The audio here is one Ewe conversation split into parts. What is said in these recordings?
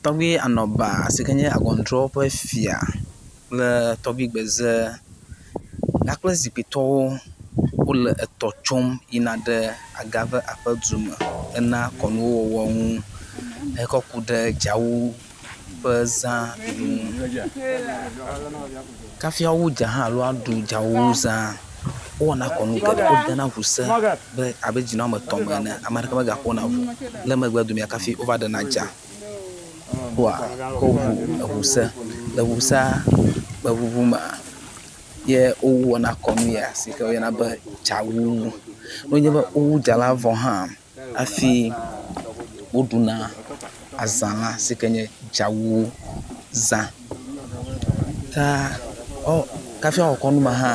Tɔgbui Anɔba si ke nye agɔndrɔ ƒe fia kple tɔgbui Gbeze kpakple zikpuitɔwo wole etɔ tsom yina ɖe Agave aƒedu me hena kɔnuwo wɔwɔ ŋu hekɔ ku ɖe Dzawu ƒe zã ŋu. Kafi woawu dza hã alo aɖu dzawu zã, wowɔna kɔnu geɖe, wodena ŋu se be abe dzinu woame etɔ̃ me ene, ame aɖeke megaƒona ŋu o. Le megbe domea kafi wova ɖena dza kpoa woŋu eŋu se. Le ŋu sea ƒe ŋuŋu mea, ye wowɔna kɔnu ya si ke woyɔna be dzawuwu. Nenye be wowu dza la vɔ hã hafi woɖuna azã la si ke nye dzawuwu zã. Ta hafi woawɔ kɔnu ma hã,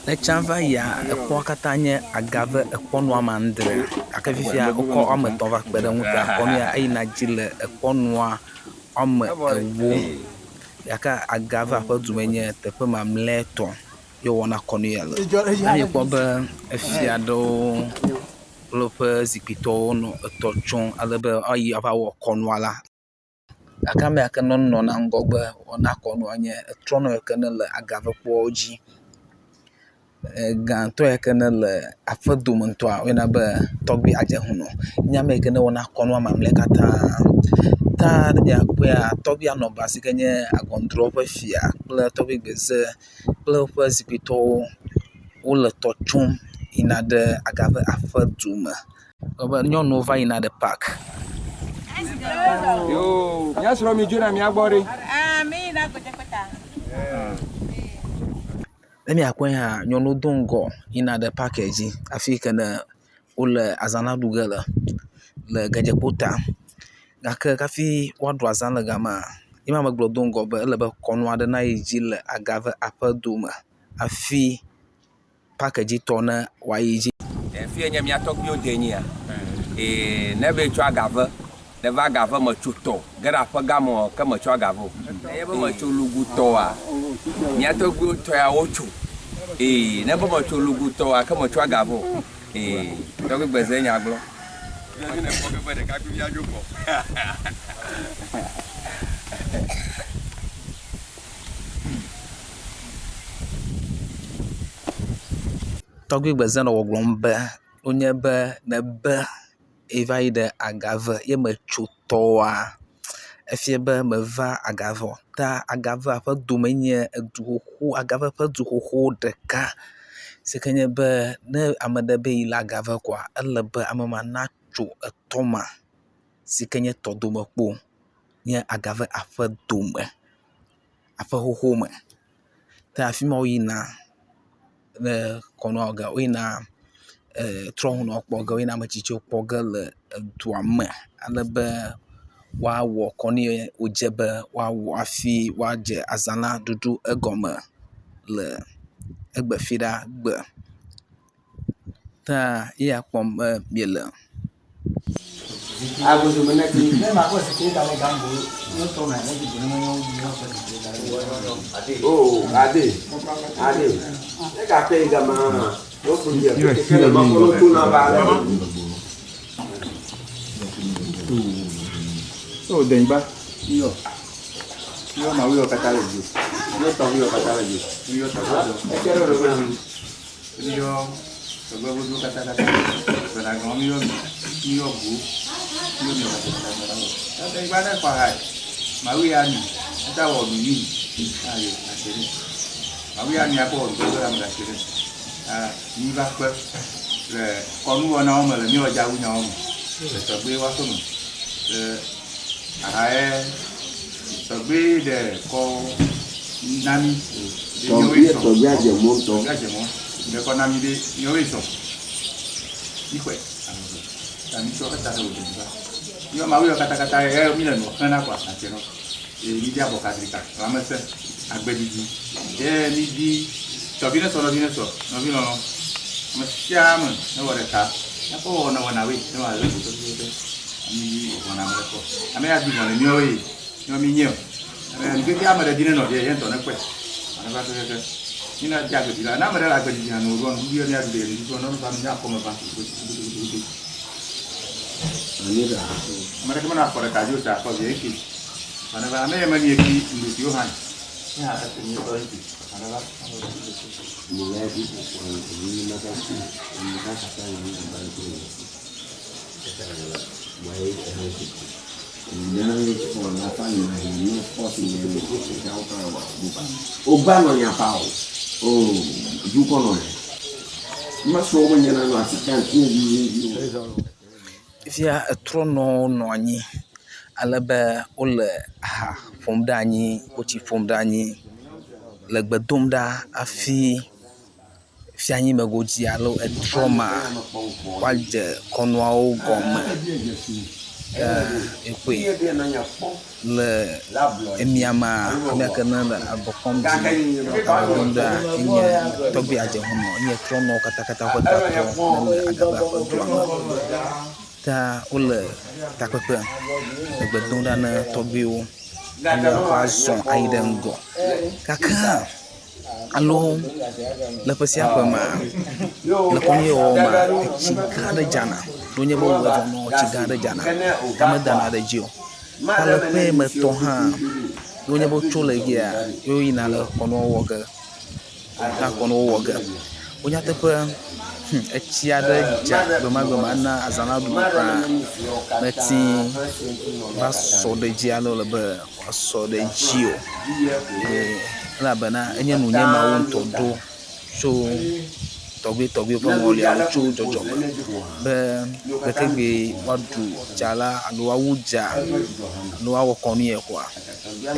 ne tsã va yia, ekpɔa katã nye agave ekpɔnu woame andre gake fifia wokɔ woame etɔ̃ va kpe ɖe eŋu ta kɔnu ya eyina edzi le ekpɔnua woame ewo gake agave ƒe du me nye teƒe mamlɛtɔ ye wowɔna kɔnu ya le. Ne míekpɔ be efia ɖewo kple woƒe zikpuitɔwo nɔ etɔ tsom ale be woayi ava wɔ kɔnua la. Gake ame ya ke nenɔna ŋgɔgbe wɔna kɔnua nye etrɔnɔ yi ke nele agave kpoawo dzi. Egãtɔ yi ke nele aƒe dome ŋutɔa woyɔna be tɔgbui adzehunɔ nye ame yi ke newɔna kɔnua mamlɛ katã. Ta ne míakpɔea tɔgbui Anɔba si ke nye agɔndrɔ ƒe fia kple tɔgbui Gbeze kple woƒe zikpuitɔwo wole tɔ tsom yina ɖe Agave aƒe du me. Ewɔ abe nyɔnuwo va yina ɖe park. Yoo, mía srɔ̃ mi dzona mía gbɔ ɖe. Ne míakpɔe hã, nyɔnuwo do ŋgɔ yina ɖe pakia dzi hafi ke ne wole azã la ɖu ge le le gedzekpota. Gake hafi woaɖu azã le gama, ye ma megblɔ do ŋgɔ be ele be kɔnu aɖe nayi dzi le Agave aƒedome hafi pakedzitɔ ne wòayi dzi. Fi nye mía tɔgbuiwo denyia. Ee, ne be tsɔ agave, ne va agave me tso tɔ ge ɖe aƒe gã me ke me tsɔ agave o. Ne be me tso lugu tɔa, mía tɔgbuiwo tɔ ya wo tso. Ee, ne be me tso lugu tɔa ke me tsɔ agave o. Ee, tɔgbui gbeze nya gblɔ. Tɔgbui Gbeze nɔ gbɔgblɔm be wonye be nebe eva yi ɖe agave ye metso tɔwoa, efia be meva agave o. Ta agavea ƒe dome nye edu xoxo agave ƒe du xoxo ɖeka si ke nye be ne ame ɖe be yi le agave koa, ele be ame ma natso etɔ ma si ke nye tɔdomekpo nye agave aƒe dome. Aƒe xoxo me. Ta afi ma woyina le kɔnua wɔ ge woyina trɔ̃xunɔ kpɔ ge, woyina ametsitsiwo kpɔ ge le edua me ale be woawɔ kɔnu ye wodze be woawɔ hafi woadze azã la ɖuɖu egɔme le egbe fiɖa gbe. Ta eya kpɔm be míele. Míyɔ tɔgbegodo katakata, gbeɖagãwo míyɔ mi, míyɔ go, míyɔ miɔ katakata gbeɖawo. Ebe gba ne xɔ ha Mawu ya mi, eta wɔ nu nyui na ye ase ɖe. Mawu ya mi akɔ wɔ nu gbegblẽ ame ase ɖe. Ta mi va kpe le kɔnuwɔnawo me le míwɔ dzawu nyawo me le tɔgbe wa ƒe me. Le aha ye tɔgbe ɖe kɔ na mi. Tɔgbia tɔgbia dze mɔ ŋutɔ. Tɔgbia dze mɔ. Ɖe kɔ na mi be míawoe zɔ. Míxɔe ame eve. Ta mítsɔ eta ɖe wòdze va. Míwɔ Mawu yɔ katakata ye míle nua xlẽ na kɔa atse nɔ. Eye mídi abɔ kadrika, lãmesẽ, agbedidi. Ye mídi tɔvi ne sɔ nɔvi ne sɔ, nɔvi lɔlɔ̃. Ame sia ame newɔ ɖeka. Míaƒe wɔwɔ newɔ na woe ne wòalé go pɛpɛpɛ. Mídi vɔ̃ na ame ɖe kpɔ. Ame ya di vɔ̃ ne míawoe. Míawo mínyɛ o. Nu vevi ame ɖe di ne nɔvia ye ŋutɔ nekpɔe. Wòaneva kekeake. Mína di agbedidi la. Ne ame ɖe le agbedidi hã ne wòɖoa nuɖuɖu ye míaɖu ɖe nuɖuɖu ne va mía akɔme va gudugudugudu. Ame ɖeke menɔ afɔ ɖeka dzi o ta akpɔ via eke. Maneva ame ya menye ki ŋɖusiwo hã. Ye hã ese nye tɔ eke. Maneva. Fifia etrɔnɔwo nɔ anyi ale be wole ha ƒom ɖe anyi, wo tsi ƒom ɖe anyi le gbe dom ɖa hafi fianyime godzi alo etrɔ ma woadze kɔnuawo gɔme. Ee ekpɔe le emia mea, ame ke ne le agɔ kɔm dzi agɔ dom ɖa enye tɔgbui adzehunɔ enye trɔnɔwo katakata ƒe tatɔ ne le Agagbe ƒe dua me. Ta wole takpekpe egbe dom ɖa ne tɔgbuiwo ne woazɔ ayi ɖe ŋgɔ. Gake alo le ƒe sia ƒe mea, le kɔnuwɔwɔ mea, etsi gã aɖe dzana. Ne wonye be wowɔe vɔ nɔ tsi gã aɖe dzana ta medana ɖe edzi o. Ta le ƒe ye me tɔ hã, ne wonye be wotso le dzia, ye woyina le kɔnuwo wɔ ge. Na kɔnuwo wɔ ge. Wo nyateƒe, hum etsi aɖe dza gbe ma gbe ma ena azã la ɖuɖu kura meti va sɔ ɖe edzi ale wòle be wòasɔ ɖe edzi o. Elabena enye nu nye Mawu ŋutɔ ɖo tso tɔgbuitɔgbuiwo ƒe ŋɔli alo tso dzɔdzɔme be gbekegbee woaɖu dza la alo woawu dza alo woawɔ kɔnu ye kɔa,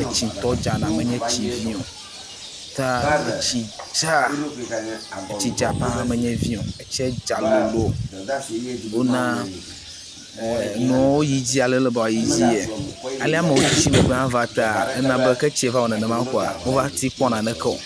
etsi ŋutɔ dzana menye tsi vi o. Ta etsi dza, etsi dza paa menye vi o. Etsia dza lolo wona Nuwo yi dzi ale ele be woayi dzi ye. Ale amewo tsi megbe hã va ta ena be ke tsia va wɔ nenema kpoa wova te kpɔ naneke o.